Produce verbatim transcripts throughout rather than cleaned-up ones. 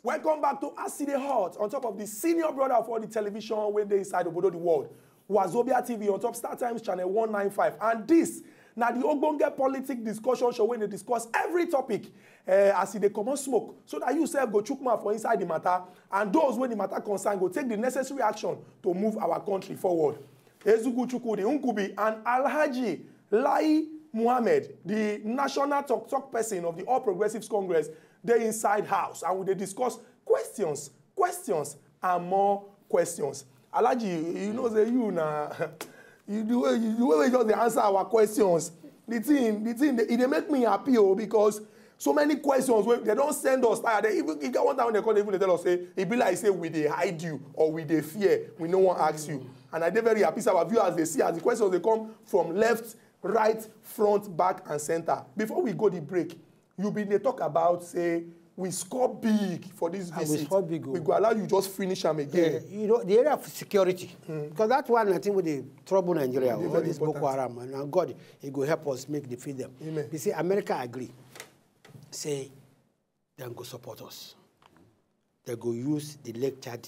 Welcome back to As E Dey Hot on top of the senior brother of all the television wey dey inside obodo the world, Wazobia T V on top Star Times channel one nine five. And this na the ogbonge politic discussion show wey dey discuss every topic, eh, as e dey comot smoke, so that you sef go chook mouth for inside the matter, and those wey the matter concern go take the necessary action to move our country forward. Ezugu Chukwudi Nkubi and Alhaji Lai Muhammad, the national talk talk person of the All Progressives Congress, dey inside house, and we dey discuss questions, questions, and more questions. Alhaji, you know say you na you the way you, the way we just dey answer our questions. The thing, the thing, e dey make me happy o, because so many questions wey dem don send us tire. Dem even e get one time when dem come dey even dey tell us say e be like say we dey hide you or we dey fear, we no wan ask you. And I dey very happy say our viewers dey see as the questions dey come from left, right, front, back and center. Before we go the break, you bin dey talk about say we score big for this visit. We score big o. We go allow you just finish am again. Yeah, you know, the area of security, because that one, I think, wey dey trouble Nigeria, all this Boko Haram, and God, e go help us make defeat them. Amen. You see, America agree, say dem go support us. Dem go use the Lake Chad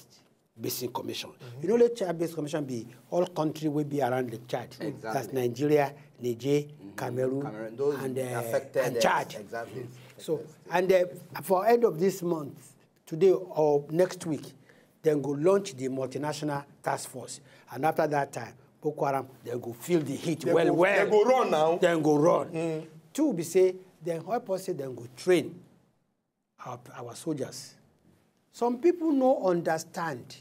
Basin Commission. You know, Lake Chad Basin Commission be all country wey be around Lake Chad. Exactly. That's Nigeria, Niger, Cameroon, Cameroon, those and, uh, affected and areas. Chad. Exactly. So, and, uh, for end of this month, today or next week, dem go launch the multinational task force. And after that time, Boko Haram, dem go feel the heat well, well. Dem go run now. Dem go run. Two be say, dem help us say dem go train our, our soldiers. Some people no understand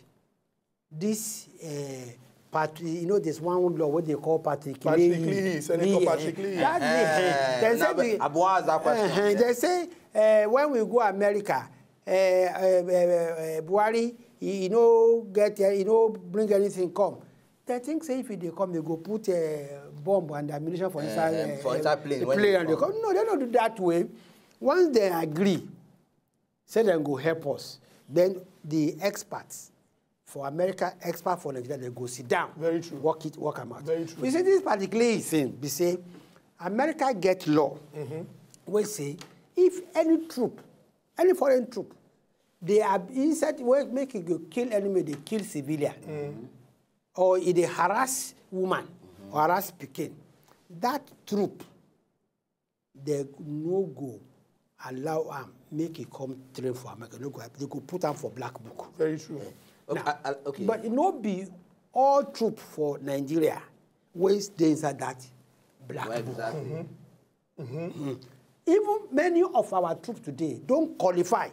this, uh, Patrick, you know, there's one law wey dem call Patrick Leahy. Patrick Leahy, Senator Leahy, Patrick Leahy. That Leahy, dem say the, Abuaza question. Dem say, uh, when we go America, uh, uh, uh, uh, Buhari, he, he no get, uh, he no bring anything come. Dem think say if he dey come, dem go put, uh, bomb and ammunition for inside, uh, for inside plane, the plane and dem come. No, dem no do that way. Once dem agree, say dem go help us, then the experts for America, experts for Nigeria, dem go sit down. Very true. Work it, work am out. Very true. You see, this particular thing be say America get law wey say if any troop, any foreign troop, they are inside wey make e go kill enemy, dey kill civilian, or e dey harass woman or harass pikin, that troop, dem no go allow am make e come train for America. No go, dem go put am for black book. Very true. Okay, now, I, I, okay. But e no be all troop for Nigeria wey dey inside that black book. Exactly. Even many of our troops today don qualify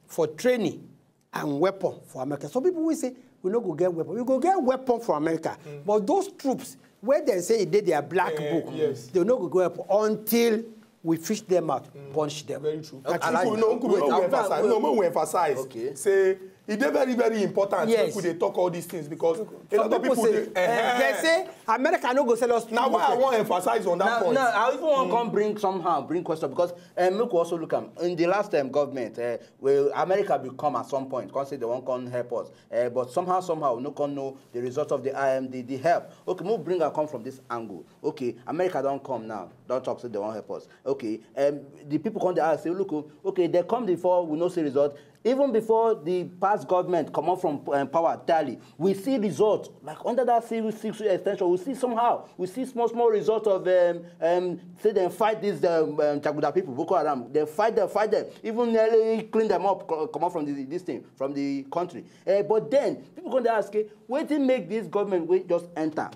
for training and weapon for America. Some people will say, "We no go get weapon." We go get weapon from America. But those troops wey dem say e dey their black book, yes, dem no go get weapon until we fish them out, punish them. Very true. But Alhaji, no, wait, no, I want emphasize. No, make we emphasize. Okay. Say e dey very, very important. Yes. Make we dey talk all these things because a lot of people say, eh, dem say America no go sell us. Now, why I wan emphasize on that point? Now, I even wan come bring somehow bring question because, eh, make we also look am in the last time government, eh, well, America bin come at some point, come say dem wan come help us, eh, but somehow, somehow, we no come know the result of the, um, the, the help. Okay, make we bring am come from this angle. Okay, America don come now, don talk say dem wan help us. Okay, um, the people come dey ask say, "Look o, okay, dem come before, we no see result." Even before the past government comot from, um, power entirely, we see result. Like under that six, six extension, we see somehow, we see small, small result of, um, um, say dem fight these, um, um, Jaguda people, Boko Haram. Dem fight them, fight them, even nearly clean them up, co-, comot from the, this thing, from the country. Eh, but then people come dey ask, eh, wetin make this government wey just enter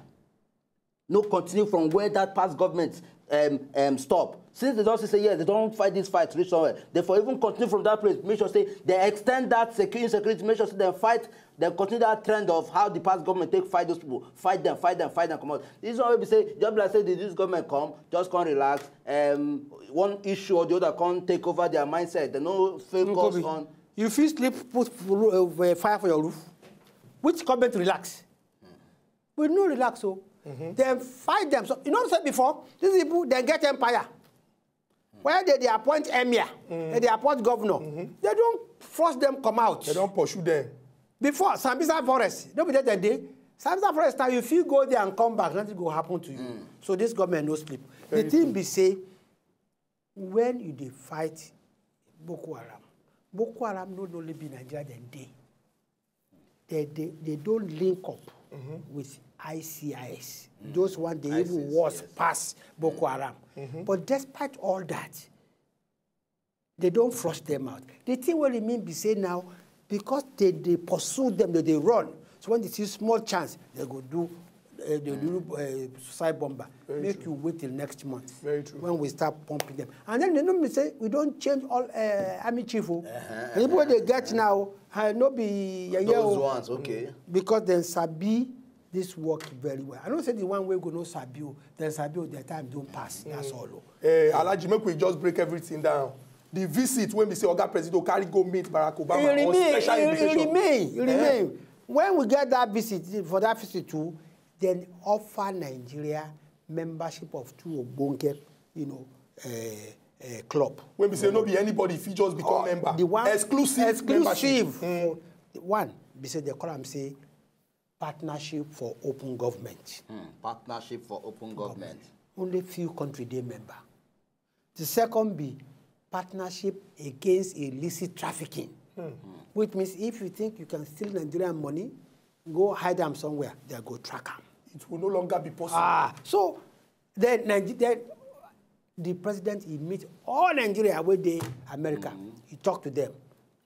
no continue from where that past government, um, um, stop? Since dem don see say yes, dem don fight this fight reach somewhere, dem for even continue from that place, make sure say dem extend that secu-, insecurity, make sure say dem fight, dem continue that trend of how the past government take fight those people, fight them, fight them, fight them comot. This one wey be say just be like say the, this government come, just come relax, um, one issue or the other come take over their mindset. Dem no focus on. You fit sleep, put, uh, fire for your roof. Which government relax? We no relax o. Dem fight them. So you know say before, these people, dem get empire. Where dem dey appoint emir, dem dey appoint governor. Dem don force them come out. Dem don pursue them. Before, Sambisa Forest, no be there dem dey. Sambisa Forest now, you fit go there and come back, nothing go happen to you. So this government no sleep. The thing be say, when you dey fight Boko Haram, Boko Haram no only be Nigeria dem dey. They, they, they don't link up with I C I S. Those one dey even worse pass Boko Haram. But despite all that, they don't flush them out. The thing wey remain be say now, because they dey pursue them, they dey run. So when they see small chance, they go do uh, they do uh, suicide bomber. Make you wait till next month. Very true. When we start pumping them. And then they know me say we don't change all uh, army chief. Oh. The people wey they get now, I no be yeye. Those ones, okay. Because dem sabi this work very well. I don't say the one wey go no sabi o, dem sabi o, their time don pass. That's all. Oh. Eh, Alhaji, make we just break everything down. The visit wey be say Oga Presido carry go meet Barack Obama on special invitation. Remain, e remain. When we get that visit, for that visit too, then offer Nigeria membership of two ogbonge, you know, uh, uh, club. Wey be say no be anybody fit just become member. The one exclusive, exclusive membership. The one be say they call am say partnership for open government. Partnership for open government. Only few country dey member. The second be partnership against illicit trafficking, which means if you think you can steal Nigerian money, go hide am somewhere, they go track am. It will no longer be possible. Ah, so then Nigeria, the president, he meet all Nigeria wey dey America. He talk to them.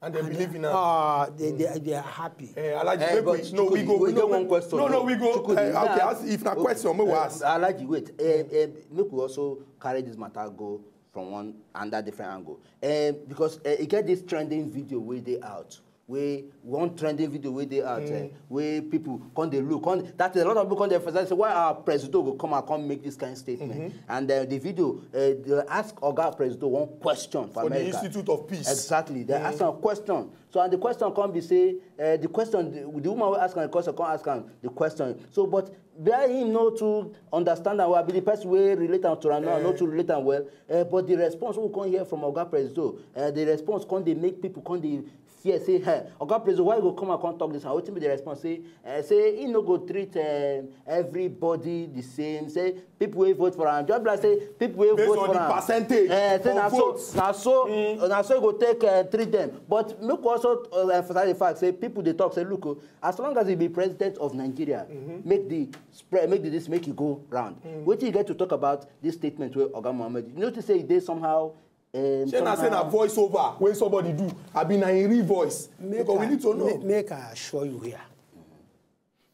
And they believe in am. Ah, they, they, they are happy. Eh, Alhaji, make we, no, we go. We get one question. No, no, we go. Eh, okay, if na question, make we ask. Alhaji, wait. Eh, eh, make we also carry this matter go from one under different angle. Eh, because eh, e get this trending video wey dey out. Wey one trending video wey dey out, eh, wey people come dey look. Come, that is a lot of people come dey emphasize say why our president go come and come make this kind of statement. And uh, the video, uh, they ask Oga President one question for, for America. The Institute of Peace. Exactly. They ask a question. So and the question come be say, uh, the question, the, the woman wey ask am the question come ask am the question. So but where him no too understand am well, be the person wey relate am to am now, no too relate am well. Uh, but the response wey we come hear from Oga President, uh, the response come dey make people come dey fear say, hey, Oga President, why you go come and come talk this? And wetin be the response? Say, uh, say he no go treat uh, everybody the same. Say people wey vote for am, just be like say people wey vote for am. Based on the percentage of votes. Na so, na so e go take uh, treat them. But make we also uh, emphasize the fact say people dey talk say, look, oh, as long as he be president of Nigeria, make the spread, make the this, make e go round. Wetin you get to talk about this statement wey Oga Mohammed? You notice say e dey somehow. Um, shey na say na voice over wey somebody do, abi na im real voice? Because we need to know. Make I assure you here,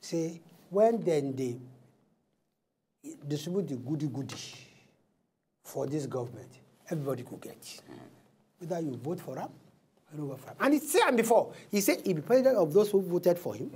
say when dem dey distribute the goody goody for this government, everybody go get. Whether you vote for am, or you vote for am. And he say am before. He say he be president of those who voted for him.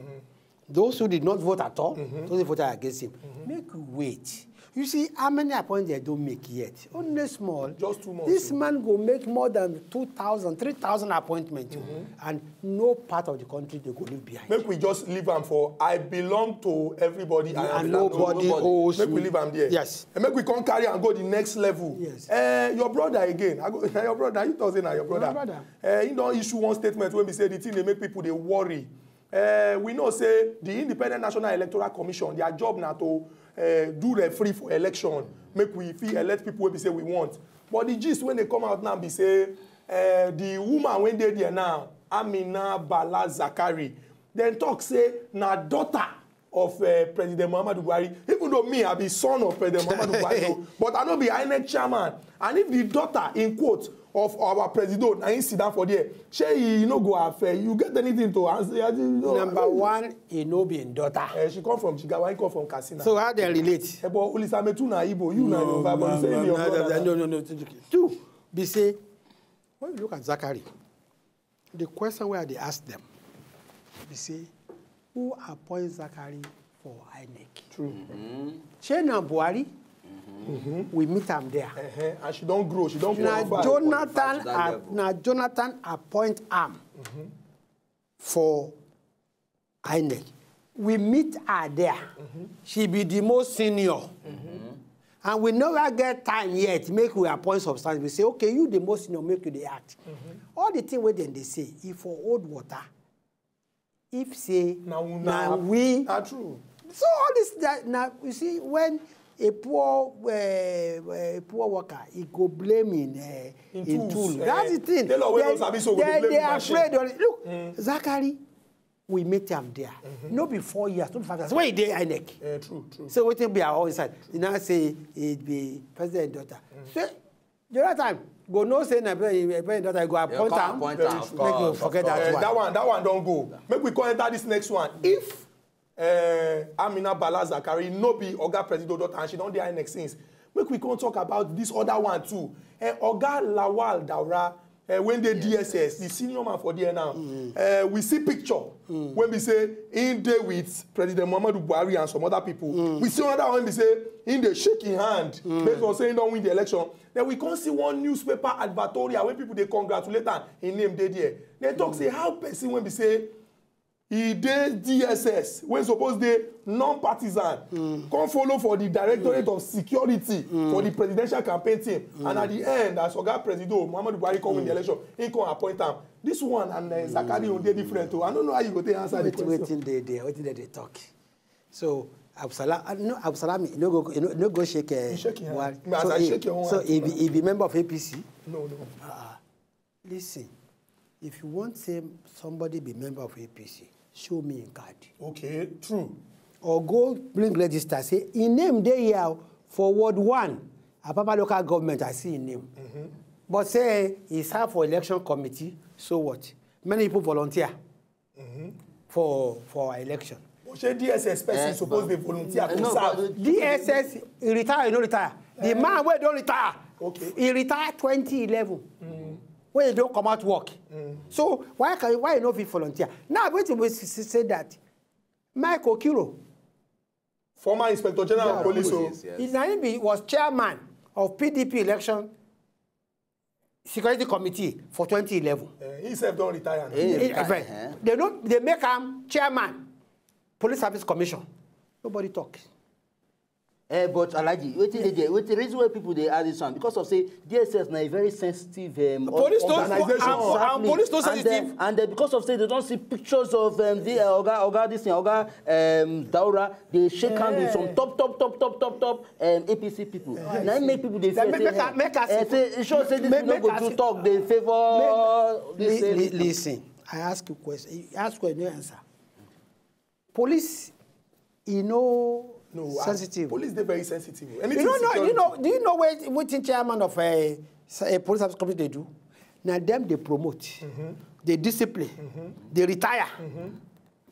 Those who did not vote at all, those who voted against him, make you wait. You see how many appointments they don't make yet? Only small. Just two months. This man go make more than two thousand, three thousand appointments, and no part of the country they go leave behind. Make we just leave am for I belong to everybody and nobody owes me. Make we leave am there. Yes. And make we come carry and go the next level. Yes. Eh, your brother again. I go, na your brother. You talk say na your brother. My brother. Eh, he don issue one statement wey be say the thing dey make people dey worry. Uh, we know say the Independent National Electoral Commission, their job na to uh, do referee for election, make we fit elect people wey be say we want. But the gist wey dey come out now be say uh, the woman wey dey there now, Amina Bala Zakari, dem talk say na daughter of uh, President Muhammadu Buhari, even though me, I be son of President Muhammadu Buhari, but I no be INEC chairman. And if the daughter, in quote, of our president, na him sit down for there, shey e no go affect? You get anything to answer? Number one, e no be im daughter. Uh, she come from Jigawa, he come from Katsina. So how dem relate? Eh, but Ulisa Metu na Igbo, you na Yoruba, but you say your brother. No, no, no. Two, be say, when you look at Zakari, the question wey I dey ask them be say, who appoint Zakari for INEC? True. Shey na Buhari? We meet am there. Uh-huh. And she don grow, she don qualify. Na Jonathan, na Jonathan appoint am for INEC. We meet her there. She be the most senior. And we never get time yet make we appoint substantive. We say, okay, you the most senior, make you dey act. All the thing wey dem dey say, e for hold water. If say na we, na we, na true. So all this that now you see when a poor uh, a poor worker he go blame in uh, in, in tools. Tools. Uh, that's the thing. Tailor wey no sabi so go dey blame the machine. They are afraid. Of, look, mm. Zachary, we meet am there. Mm-hmm. No be four years, no be five years. Where e dey INEC? Uh, true, true. So wetin be our own side? You now say it be president daughter. Mm. So the other time, go know say na president daughter go appoint am. Appoint am, make you forget that one. That one, that one don go. Make we come enter this next one. If uh, Amina Bala Zakari no be Oga Presido daughter and she don dey INEC since. Make we come talk about this other one too. Uh, Oga Lawal Daura uh, when dey yes, DSS, yes. The Senior man for there now. Mm. Uh, we see picture mm. When we say in day with President Muhammadu Buhari and some other people. Mm. We see another one we say in the shaking hand mm. Based on saying don't win the election. Then we can't see one newspaper advertorial when people they congratulate am. Him name dey there. They talk mm. Say how person when we say e dey DSS wey suppose dey non-partisan mm. Come follow for the directorate mm. Of security mm. For the presidential campaign team mm. And at the end as oga presido muhammadu buhari come mm. Win the election he come appoint am this one and uh, zakari own dey different o I no know how you go take answer the question. Wetin dey there wetin dey dey talk so absalom uh, no absalom you no go you no go shake uh, you shake your hand. As so I shake your own so he be he be member of apc. No no. Uh, Listen, if you want say somebody be member of A P C, show me in card. Okay, true. Or go bring register, say in name dey here for ward one, Apapa local government, I see in name. Mm-hmm. But say he serve for election committee, so what? Many people volunteer. Mm-hmm. For for our election. But say D S S person eh, suppose dey volunteer to no, serve. D S S retire, you no retire. The eh. Man wey don retire, okay. He retire twenty eleven. Mm. When he don come out work. Mm. So why can why you no fit volunteer? Now wetin we say that Mike Okiro. Former Inspector General yeah, of Police. Police oh. Yes, yes. He na him be was chairman of P D P election security committee for twenty eleven. Uh, he sef don retire now. He retire. They no they make am chairman police service commission. Nobody talk. Eh, but Alhaji, wetin dey there? Wetin reason why people dey add this one because of say D S S na a very sensitive um, police don organization. And, and police don sensitive. And, uh, and uh, because of say they don see pictures of um, the uh, oga oga this thing oga um, Daura dey shake hand with some top top top top top top um, A P C people. Yes. Na im make people dey fear say, make, hey, make eh, say e sure say this make, no go do talk dey favour this. Li, li, listen, I ask you question. You ask question, you answer. Police, you know, no, sensitive. Police dey very sensitive. Anything you don't know, you know, do you know where wetin chairman of a, a police officer company dey do? Na dem dey promote, mm-hmm. Dey discipline, mm-hmm. Dey retire. Mm-hmm.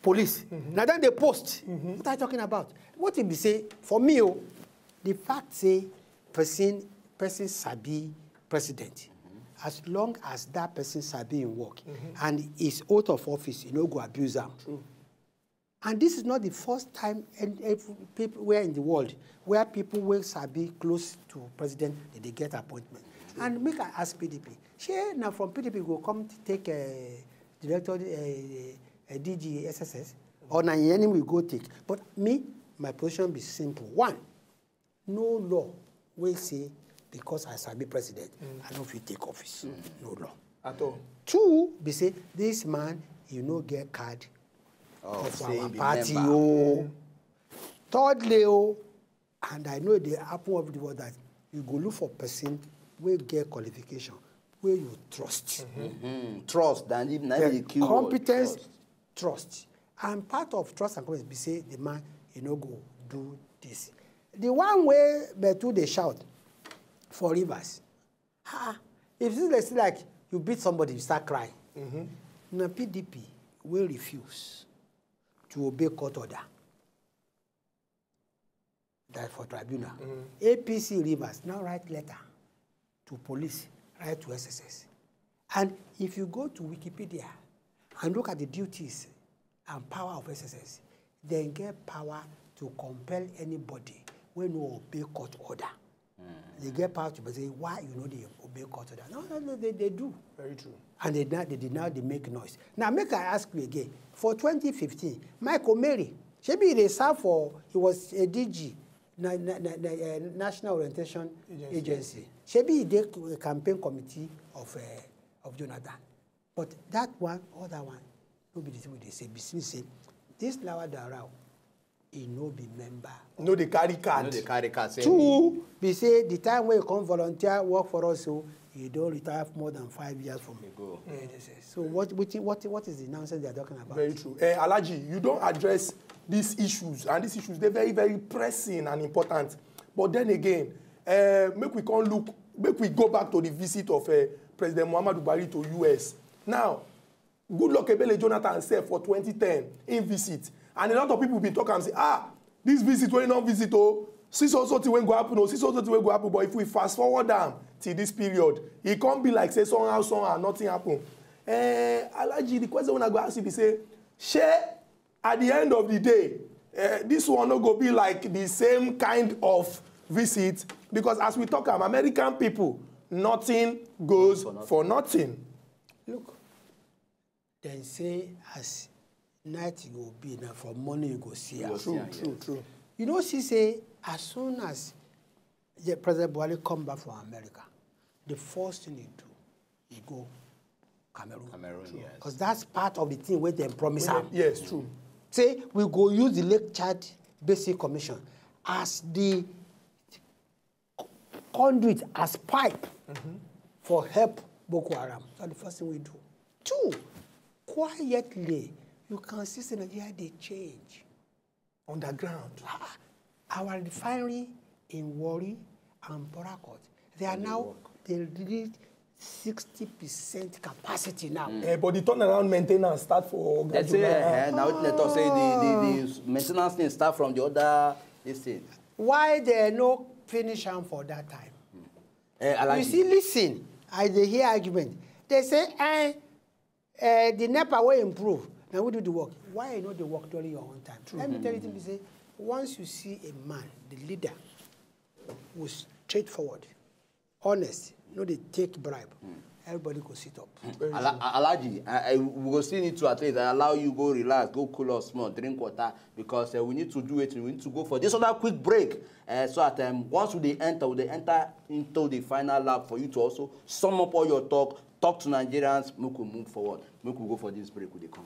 Police. Mm-hmm. Na dem dey post. Mm-hmm. What are you talking about? What e be say for me o, the fact say person person sabi president, as long as that person sabi im work mm-hmm. And his oath of office, you no go abuse am. True. And this is not the first time and people where in the world where people wey sabi close to president dey dey get appointment. And make I ask P D P, shey na from P D P go come take uh, director uh, uh, D G S S S or na im enemy go take? But me, my position be simple. One, no law wey say because I sabi president, I no fit take office. No law. At all. Two be say this man, you no get card of our party o. Thirdly o, and I know e dey happen all over the world that you go look for person wey get qualification, wey you trust. Trust than if na im dey kill word. Competence, trust. And part of trust and confidence be say the man e no go do this. The one wey Betu dey shout for Rivers, ah, if this dey see like you beat somebody, you start crying. Na P D P wey refuse to obey court order. That for tribunal. A P C Rivers now write letter to police, write to S S S. And if you go to Wikipedia and look at the duties and power of S S S, dem get power to compel anybody wey no obey court order. Dem get power to say why you no dey obey court order. No, no, no, they, they do. Very true. And they now they dey now dey make noise. Now make I ask you again. For twenty fifteen, Michael Mary, shebi he dey serve for he was a D G, na, na, na, na, uh, National Orientation Agency. Agency. Shebi he dey campaign committee of uh, of Jonathan. But that one, all that one, no be the thing we dey say. Be say this Lawa Dara, e no be member. No dey carry card. No dey carry card. Say two be say the time wey you come volunteer work for us, so you don retire more than five years from go. So what what what what is the nonsense they are talking about? Very true. Uh, Alhaji, you don address these issues, and these issues dey very very pressing and important. But then again, uh, make we come look, make we go back to the visit of uh, President Muhammadu Buhari to U S. Now, Goodluck Ebele Jonathan sef for twenty ten im visit, and a lot of people bin talk am say, ah, this visit wey e don visit o, see so so thing wey go happen o, see so so thing wey go happen. But if we fast forward am till this period, e come be like say somehow somehow nothing happen. Eh, Alhaji, the question wey I go ask you be say, shey at the end of the day, eh, this one no go be like the same kind of visit? Because as we talk am, American people, nothing goes for nothing. Look, dem say as night go be, na for morning you go see am. True, true, true. You know, see say as soon as the President Buhari come back from America, the first thing he do, he go Cameroon. Cameroon, yes. Because that's part of the thing wey dem promise am. Yes, true. Say we go use the Lake Chad Basin Commission as the conduit, as pipe for help Boko Haram. That's the first thing we do. Two, quietly, you can see say Nigeria dey change. Underground. Ah, our refinery in Warri and Port Harcourt, they are now, they reach sixty percent capacity now. Eh, but the turnaround maintenance start for Oga They say, July. Eh, now let us say the, the, the maintenance thing start from the other, this thing. Why they no finish am for that time? Eh, You Alhaji. See, listen, I dey hear argument. They say, eh, eh, the NEPA wey improve, na we do the work. Why you no dey work during your own time? Let me tell you thing be say, once you see a man, the leader, who is straightforward, honest, no dey take bribe, everybody go sit up. Ala- Alhaji, I, I, we go still need to at least allow you go relax, go cool off small, drink water, because uh, we need to do it. We need to go for this other quick break. Uh, so at um, once we dey enter, we dey enter into the final lap for you to also sum up all your talk, talk to Nigerians, make we move forward, make we go for this break, we dey come.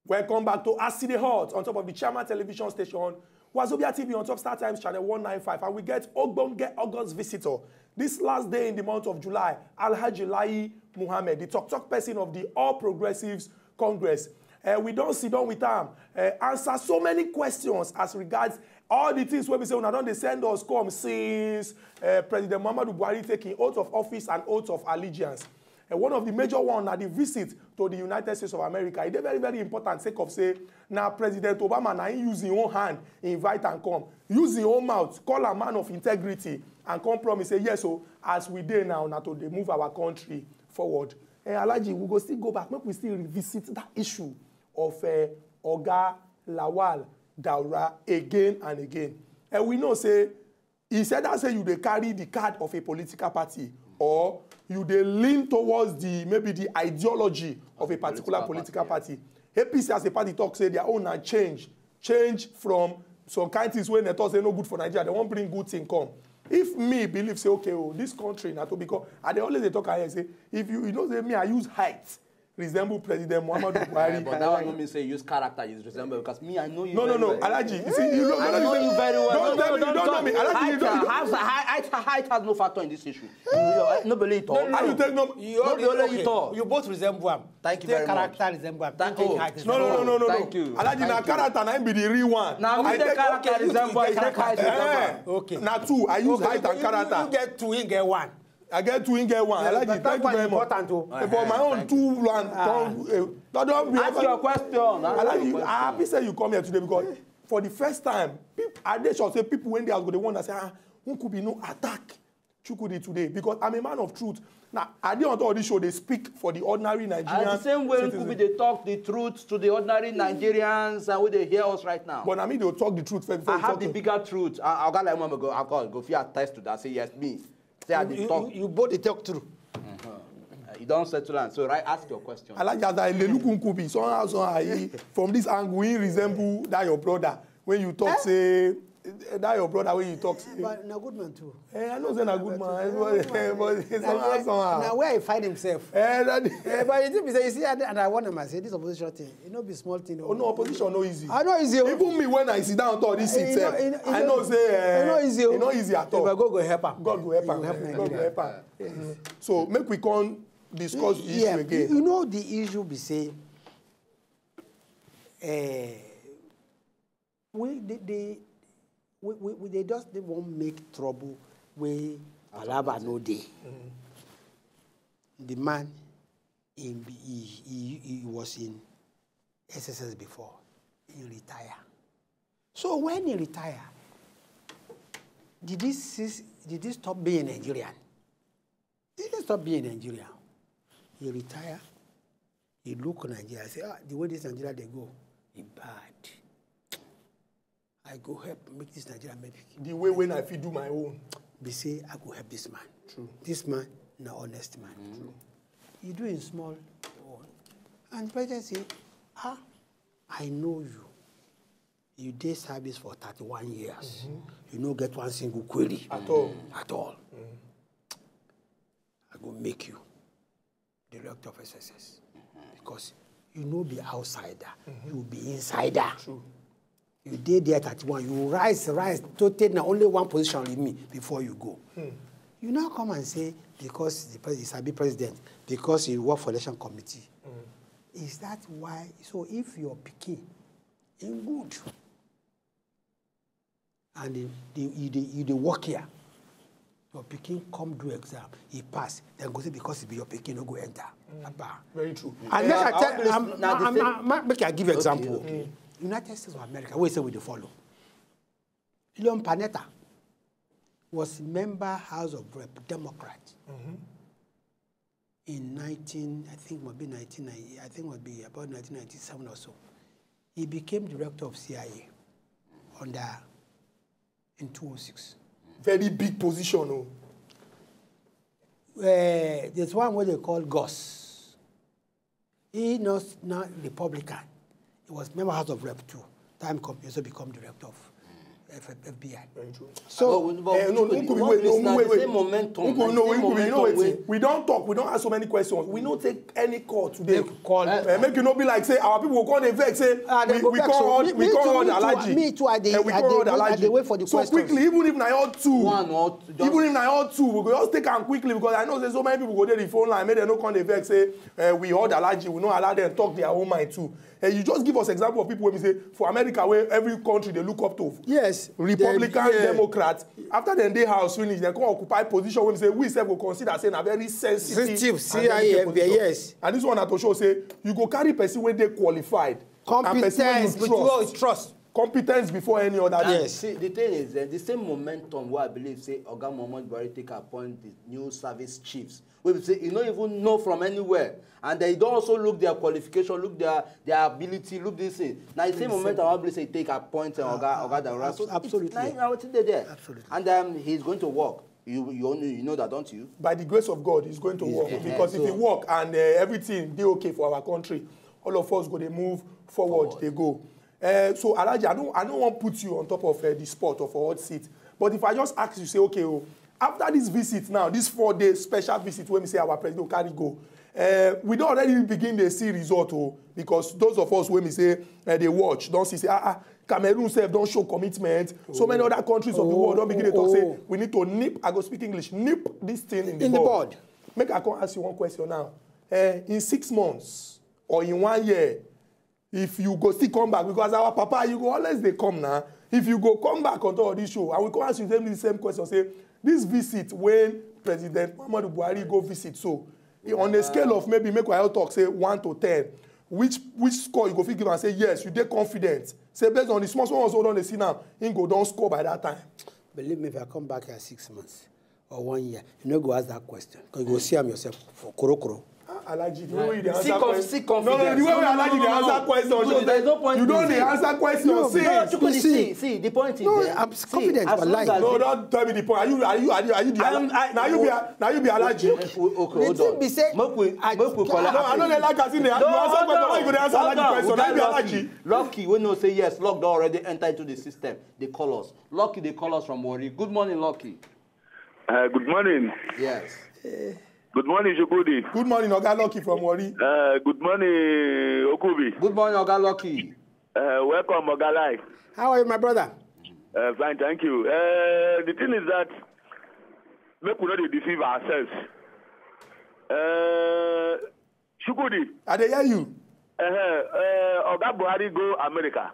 Welcome back to Aside Hot on top of the Chama television station, Wazobia T V on top Star Times channel one nine five, and we get Ogbonge August visitor. This last day in the month of July, Alhaji Lai Muhammad, the talk talk person of the All Progressives Congress. Uh, we don sit down with am, uh, answer so many questions as regards all the things wey be say una don dey send us come since uh, President Muhammadu Buhari take im oath of office and oath of allegiance. Uh, one of the major one na the visit to the United States of America. E dey very, very important sake of say na President Obama na im use im own hand invite am come, use im own mouth call am man of integrity, and come promise say yes o, as we dey now na to dey move our country forward. Eh, Alhaji, we go still go back, make we still revisit that issue of uh, Oga Lawal Daura again and again. And we know say it's either say you dey carry the card of a political party or you dey lean towards the maybe the ideology of a particular political party. A P C as a party talk say their own na change, change from some kind things wey dem talk say no good for Nigeria, dem wan bring good thing come. If me believe say okay o, this country na to become, I dey always dey talk am here say if you you know say me I use height resemble President Muhammadu Buhari. But that one no mean say you use character you resemble because me I know you. No, no, no, Alhaji. You see, you know, I know you very well. Don't tell me you don't know me, Alhaji. You don't know. Height has height has no factor in this issue. No believe it all. How you take no? You only only it all. You both resemble am. Thank you very much. Character resemble am. Thank Take you. height No, no, no, no, no, no. Thank you. Alhaji, na character na im be the real one. Now we I take take character okay, you resemble. two get Character character. resemble. Eh, Okay. Na two. I use height and You character. Get two, he get one. I get two, he get one. Alhaji, That thank you one very much. Important o. Eh, but my own two and don't eh, don't be Ask ever- your question. Ask Alhaji, your I happy question. Say you come here today because for the first time, people, I dey sure say people when they are go dey wonder say ah, Chukwudi today because I'm a man of truth. Now, I dey on top of this show, they speak for the ordinary Nigerian As the same way citizen. Nkubi dey talk the truth to the ordinary Nigerians and wey dey hear us right now. But I mean, they'll talk the truth first before I you have talk the to- bigger truth. I, Oga Laimo go, I go, go fit attest to that. Say yes, me. Say I dey You, talk. You, you both dey talk true. Uh, you don settle am. So right, ask your question. I like as I dey look Nkubi somehow somehow he, from this angle he resemble that your brother when you talk say eh, that your brother when you talk say But na good man too. eh, I know say na good man But- but but somehow Now somehow where he find himself. eh that Eh, but the thing be say you see and, and I warn him I say this opposition thing e no be small thing o. oh no opposition no easy I know easy o. Even me when I sit down on top this seat Eh, sef you know- you know- you I know- know say eh, e no easy o. e no easy at But all God go help am. God go help am He go help God go Nigeria. Help am so make we come discuss the issue Yeah, again. You know the issue be say eh, we dey dey we we we dey just dey wan make trouble wey palava no dey. The man he be- he he he was in S S S before he retire. So when he retire, did he cease, did he stop being Nigerian? He didn't stop being Nigerian. He retire. He look Nigeria. Say, ah, the way this Nigeria they go, he bad. I go help make this Nigeria make The way when I fit do my own. Be say I go help this man. True. This man na honest man. True. He do him small own. And the president say, ah, I know you. You dey service for thirty-one years. You no get one single query At all. At all. I go make you director of S S S because you no be outsider, you be insider. True. You dey there thirty-one, you rise, rise, total na only one position remain before you go. You now come and say because the president, sabi president, because he work for election committee. Is that why? So if your pikin in good and the, the, you, dey, you dey work here, your pikin come do exam, he pass, then go say because he be your pikin, no go enter. Abba. Very true. And make I I tell, want to I'm, listen- now the I'm, same- I'm, I'm, make I give you example. Okay. United States of America, wey say we dey follow. Leon Panetta was member House of Rep, Democrat. In nineteen, I think it might be nineteen ninety, I think it might be about nineteen ninety-seven or so. He became director of C I A under in two oh six. Very big position o. Uh, there's one wey they call Gus. He not not Republican. He was member House of Rep too. Time come, he also become director of. F- FBI. So, But, but Eh, no, Chukwudi, Nkubi, you wait, wan no, use wait, the wait. same momentum, Nkubi, na no, the same Nkubi, you know momentum wait. wey We don't talk, we don't ask so many questions. We don't take any call today. Make call. Eh, make you no be like say our people go come dey vex say Ah, they we go we vex, come so hold me- we me come too, hold me too, allergy. me too, I dey- Eh, we I come dey hold wait- I allergy. dey wait for the So questions. Quickly, even if na all two, One or two, just- even if na all two, we go just take am quickly because I know say so many people go dey the phone line, make dem no come dey vex say eh, we hold allergy, we no allow them talk their own mind too. Eh, you just give us example of people wey be say for America wey every country dey look up to. Yes. Republican, They- yeah. Democrat, after dem dey house finish, dem come occupy position wey be say we sef go consider say na very sensitive. Sensitive, and C I A, delicate position. Yes. And this one na to show say you go carry person wey dey qualified and person wey Competence, you but you trust. Trust. Competence before any other thing. Yes. See, the thing is, uh, the same momentum wey I believe say Oga Muhammadu Buhari take appoint the new service chiefs. Wey be say e no even know from anywhere, and they don also look their qualification, look their their ability, look this thing. Na the same momentum wey I believe say e take appoint uh, Oga Oga Daura. So Abs- absolutely. Na na wetin dey there. Absolutely. And um, he's going to work. You you only you know that, don't you? By the grace of God, it's going to work eh, because if so- it work and uh, everything dey okay for our country, all of us go dey move forward, dey go. Uh, so Alhaji, I don't I don't want put you on top of uh, the spot or for hot seat, but if I just ask you, say okay, oh, after this visit now, this four day special visit wey we say our president carry go, uh, we don already begin dey see result oh, because those of us wey we say uh, dey watch don see say ah ah Cameroon sef don show commitment. So many other countries of the world don begin dey talk say we need to nip. I go speak English. Nip this thing in the In the bud. bud. Make I come ask you one question now. Uh, in six months or in one year, if you go still come back because our papa you go always dey come now. If you go come back on top of this show, I will come ask you the same question. Say this visit when President Muhammadu Buhari go visit so on a scale of maybe make we all talk say one to ten, which which score you go fit give am say yes you dey confident say based on the small small ones wey we don dey see now him go don score by that time. Believe me, if I come back here six months or one year, you no go ask that question. Because you go see am yourself for korokoro. Ah, Alhaji, the way you dey See answer conf- question. see No, no, confidence. the way wey Alhaji dey No, no, answer question no, show there's no say point you don in dey this. answer question No, since. No, Chukwudi, see, see, see, the point is no, there. I'm See, confident, as but long like- as No, the- don't tell me the point. Are you are you are you are you the I'm- Alhaji? I- Now you be a- now you be Alhaji. Okay, okay, The hold thing on. be say, Make we I- make we No, collect. No, I no dey like as in dey you answer question. Why you go dey answer Alhaji question? Now you be Alhaji. Lucky, we know say yes, luck don already enter into the system. They call us. Lucky, they call us from Warri. Good morning, Lucky. Uh, good morning. Yes. Good morning, Chukwudi. Good morning, Oga Lucky from Warri. Uh, good morning, Okubi. Good morning, Oga Lucky. Uh, welcome, Oga Lai. How are you, my brother? Uh, fine, thank you. Uh, the thing is that make we not dey deceive ourselves. Uh, Chukwudi, I dey hear you. uh, uh, Oga Buhari go America.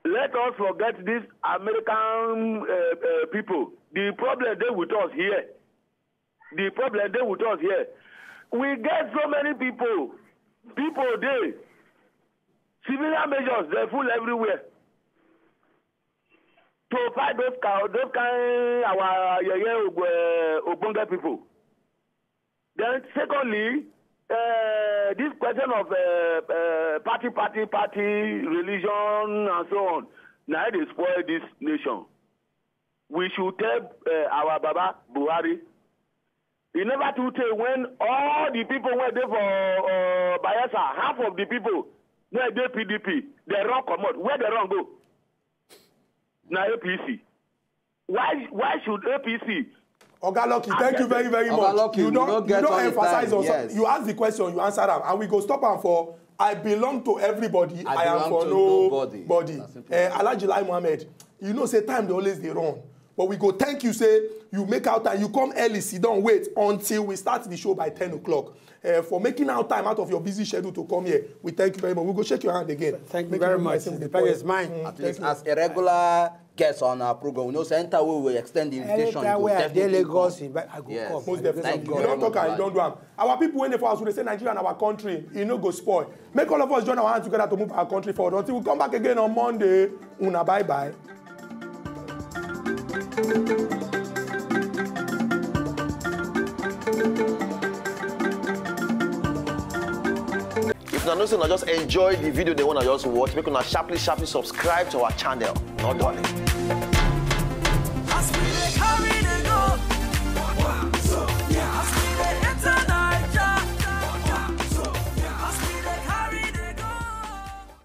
Let us forget these American uh, uh, people. The problem dey with us here. The problem dey with us here. We get so many people. People dey. Civilian majors dey full everywhere. To fight those kind, those kind our yeye uh, ogbonge people. Then secondly, uh, this question of uh, uh, party, party, party, religion, and so on. Now they spoil this nation. We should tell uh, our Baba Buhari. E never too tey when all the people wey dey for uh, Bayelsa, half of the people wey dey P D P, they run comot. Where they run go? Na A P C. Why why should A P C? Oga Lucky, thank you very very Oga much. Lucky, You we don no you get don all the emphasize time, on yes. You ask the question, you answer am, and we go stop am for I belong to everybody. I I am belong for to no nobody. body. Na simple. Uh, Alhaji Lai Mohammed, you know say time dey always dey run. But we go thank you say you make out time, you come early, sit down, wait until we start the show by ten o'clock. Uh, for making out time out of your busy schedule to come here, we thank you very much. We go shake your hand again. Thank you Make very know much. say we The dey pleasure call. is mine. Mm, At thank least you. As a regular guest on our program, we know say anytime we will extend the invitation, Anytime you wey go I dey definitely Lagos, come. in fact, I go Yes. come. Most I go definitely. thank You God. don talk and you don do am. Our people wey dey for house, we dey say Nigeria na our country. E no go spoil. Make all of us join our hand together to move our country forward. Until we come back again on Monday, una bye bye. If una know say una just enjoy the video dem wey una just watch, make una sharply sharply subscribe to our channel. No dulling.